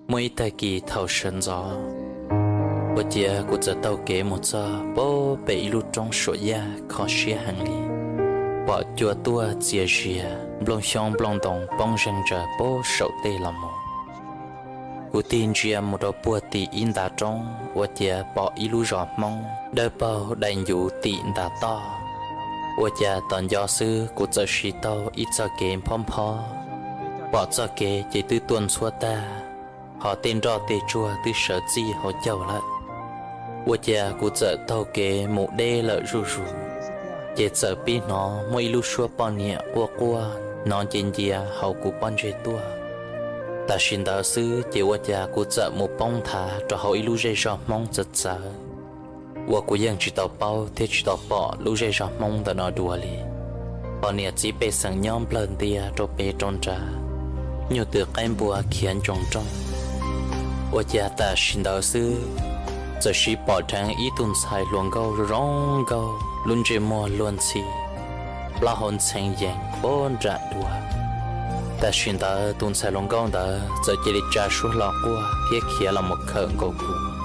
Muaj ib tag kis thaum sawv ntxov, ua ciav kuv txawm taug kev mus txog pem ib lub roob suam yaj kho siab heev li, pom cua tuaj txias zias, nplooj xyoob nplooj ntoos poob zeeg ntsaws pem saum tej los mus. Kuv tig ntsia mus rau puag tim ib ntav roob ua ciav pom ib lub zos Hmoob dawb paug dai ncuv tim ntav toj. Ua cas tos nco xwb kuv txawm siv tau ib txoj kev nphob nphob, pom txoj kev ces twb tuaj ntxhuab tag, ho tej nroj tej tsuag twb sawv txij hauv caug lawm. Ua cas kuv txawm taug kev mus deb lawm zuj zus, ces txawm pib hnov muaj ib lub suab poj niam quaj quaj hnov nce ncia hauv kuv pob ntseg tuaj. Tam sim ntawd xwb ces ua cas kuv txawm mus poob nthav rau hauv ib lub zej zog Hmoob txawv txawv, uas kuv yeej tsis tau paub thiab tsis tau pom lub zej zog Hmoob ntawm no dua li. Pom niam txiv pej xeem nyob nplawg ntias rau pem rau nrad, nyuj twm qaib npua khiav ncoo nrooj. Ua cas tam sim ntawd xwb, txawm siv pom dheev ib tug ntxhais hluas nkauj zoo nkauj, lub ntsej muag luag ntxhi, plaub hau ntxhee yees pem nram duav. Tam sim ntawd tus ntxhais hluas nkauj ntawd txawm cia li tsa suab hlo quaj thiab khiav los mus khawm nkaus kuv.